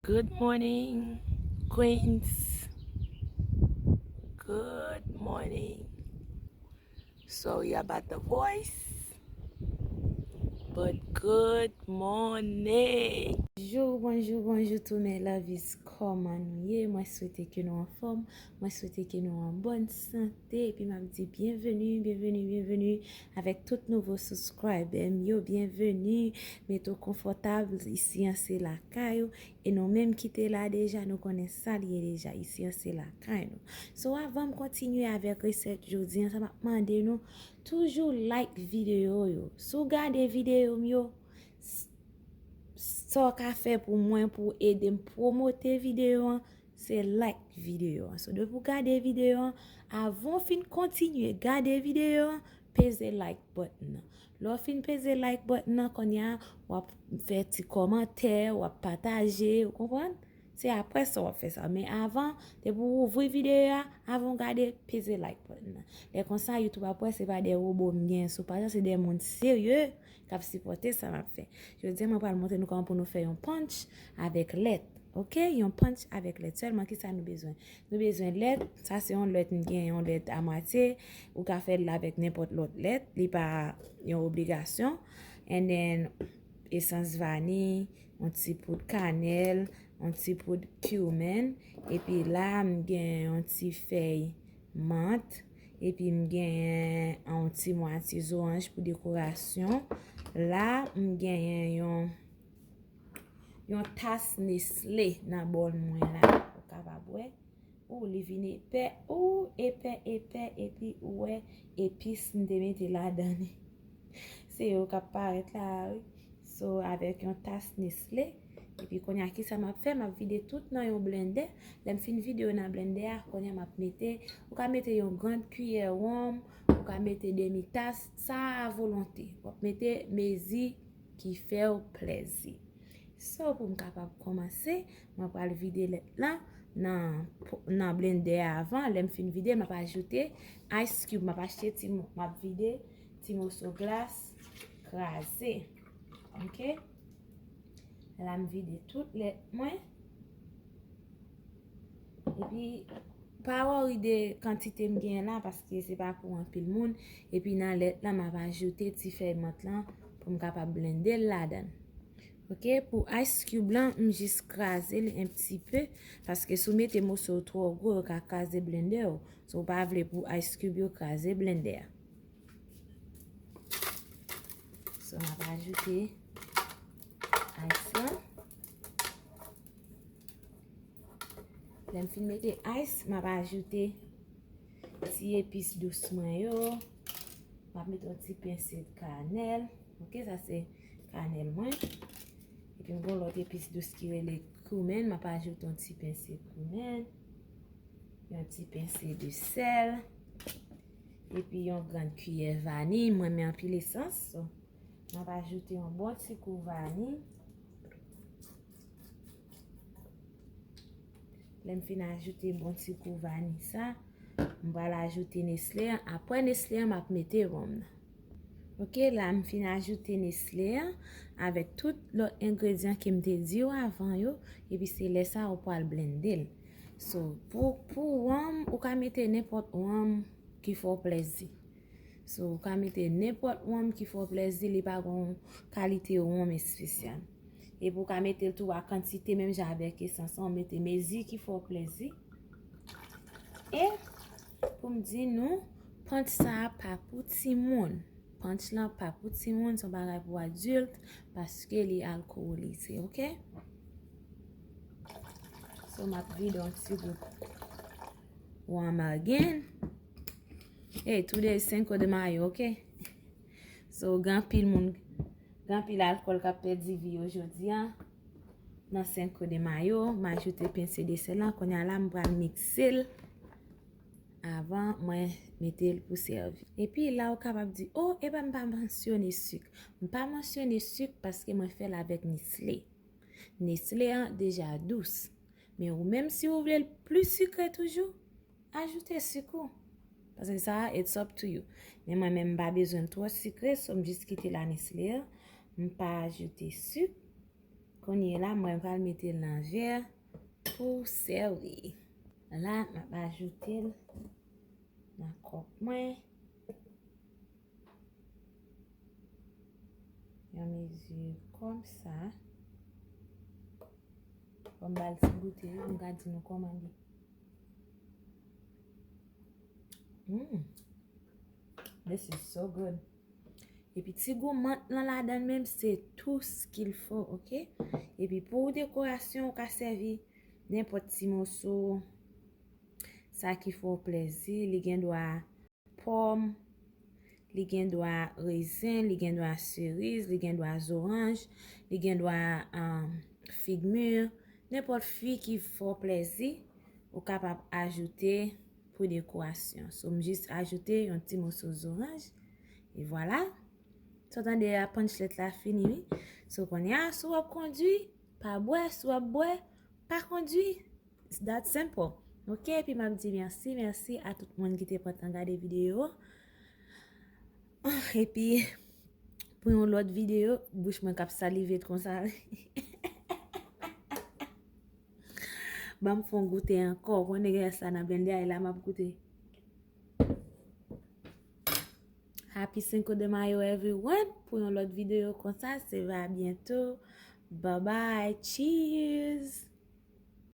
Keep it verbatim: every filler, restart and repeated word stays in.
Good morning, Queens. Good morning. Sorry about the voice, but good morning. Bonjou, bonjou, bonjou tou, my lovies. Kòman nou ye? Mwen swete ke nou anfòm. Mwen swete ke nou an bòn sante. Epi m ap di byenveni, byenveni, byenveni avèk tout nouvo subscriber m yo. Byenveni. Mete w konfòtab. Isi an se lakay ou. E nou menm ki te la deja, nou konnen sa l ye deja. Isi an se lakay nou. So, avan m kontinye avèk resèt jodi an, sa m ap mande nou, toujou like videyo yo. Si w gade videyo m yo, s- sa w ka fè pou mwen, pou ede m pwomote videyo an, se like videyo an. So, depi w gade videyo an, avan w fin kontinye gade videyo an, peze like button nan. Lè w fin peze like button nan, kounye a, w ap fè ti kòmantè, w ap pataje, ou konprann? Se apre sa w ap fè sa. Men avan, depi w ouvri videyo a, avan w gade, peze like button nan. Lè konsa, YouTube ap wè se pa de wobo m gen sou paj la, se de moun serye k ap sipòte sa m ap fè. Jodi a, mwen pral montre nou kòman pou nou fè yon punch avèk lèt. Oke? Yon punch avèk lèt. Sèlman, kisa nou bezwen? Nou bezwen lèt. Sa se yon lèt, m gen yon lèt a mwatye. Ou ka fè l avèk nenpòt lòt lèt. Li pa yon obligasyon. And then, esans vani, yon ti poud kanèl, yon ti poud cumin. Epi la, m gen yon ti fèy mant. Epi m gen yon ti mwatye zoranj pou dekorasyon. La, m genyen yon, yon tas Nestlé nan bòl mwen la. Ou kapab wè. Ou, li vin epè. Ou, epè, epè. Epi, ou wè, epis m te mete ladan li. Se yo k ap parèt la, wi. So, avèk yon tas Nestlé. Epi, kounye a, kisa m ap fè? M ap vide tout nan yon blendè. Lè m fin vide yo nan blendè a, kounye a, m ap mete, ou ka mete yon gran kiyè wonm, ou ka mete demi tas, sa a volonte. W ap mete mezi ki fè w plèzi. So, pou m kapab kòmanse, mwen pral vide lèt lan nan, nan blendè a avan. Lè m fin vide, m ap ajoute ice cube. M ap achte ti mo-, m ap vide ti moso glas kraze. Oke? La, m vide tout lèt mwen. Epi, pa wori de kantite m genyen la, paske se pa pou anpil moun. Epi, nan lèt lan, m ap ajoute ti fèy mant lan pou m kapab blende l ladan l. Oke, pou ice cube lan, m jis kraze l yon ti pe, paske si w mete moso yo twò gwo, yo ka kraze blendè w. So, w pa vle pou ice cube yo kraze blendè a. So, m ap ajoute ice lan. Lè m fin mete ice, m ap ajoute ti epis dous mwen yo. M ap mete yon ti pense kanèl. Oke, sa se kanèl mwen. Epi m gen yon lòt epis dous ki rele cumin. M ap ajoute yon ti pense cumin. Yon ti pense de sèl. Epi yon grann kiyè vaniy. Mwen renmen anpil esans. So, m ap ajoute yon bon ti kou vaniy. Lè m fin ajoute bon ti kou vaniy sa, m pral ajoute Nestlé an. Apre Nestlé an, m ap mete wonm nan. Oke, la m fin ajoute Nestlé an avèk tout lòt engredyan ke m te di w avan yo. Epi se lè sa ou pral blende l. So, pou, pou wonm, ou ka mete nenpòt wonm ki fè w plèzi. So, ou ka mete nenpòt wonm ki fè w plèzi, li pa gon kalite wonm espesyal. Epi ou ka mete l tou a kantite, menm jan avèk esans lan, ou mete mezi ki fè w plèzi. E pou m di nou, punch sa a pa pou timoun. Punch lan pa pou timoun, se yon bagay pou adilt, paske li alkolize, oke? So, m ap vide yon ti gout wonm again. Hey, today is Cinco de Mayo, oke? So, gen anpil moun, gen anpil alkòl k ap pèdi vi yo jodi a nan Cinco de Mayo. M ajoute pense de sèl lan. Kounye a la, m pral mikse l avan mwen mete l pou sèvi. Epi la, ou kapab di, "Oh, epa m pa mansyone sik." M pa mansyone sik paske mwen fè l avèk Nestlé. Nestlé an deja dous. Men ou menm, si ou vle l pli sikre toujou, ajoute sik ou. Paske sa a, it's up to you. Men mwen menm, m pa bezwen l twò sikre, so m jis kite la Nestlé an. M pa ajoute sik. Kounye la, mwen pral mete l nan vè pou sèvi. La, m ap ajoute l nan kòk mwen. Yon mezi kòmsa. Bon, m ba l ti goute, m ka di nou kòman li. Mm. This is so good. Epi ti gou mant lan ladan menm, se tout ce qu'il faut, ok? Epi pou dekorasyon, ou ka sèvi nenpòt ti moso, sa ki fè w plèzi. Li gen dwa pòm, li gen dwa rezen, li gen dwa seriz, li gen dwa zoranj, li gen dwa um, fig mir, nenpòt fwi ki fè w plèzi, ou kapab ajoute pou dekorasyon. So, m jis ajoute yon ti moso zoranj. E vwala. So, tande a, panchlèt la fini, wi. So, kounye a, si w ap kondwi, pa bwè. Si w ap bwè, pa kondwi. It's that simple. Ok, epi m ap di mèsi, mèsi a tout moun ki te pran tan gade videyo. Epi, pou yon lòt videyo, bouch mwen k ap salive konsa. Ban m fè yon goute ankò. Ou konnen gen sa nan blendè a, e la m ap goute. Happy Cinco de Mayo, everyone. Pou yon lòt videyo konsa, se va byento. Bye bye. Cheers.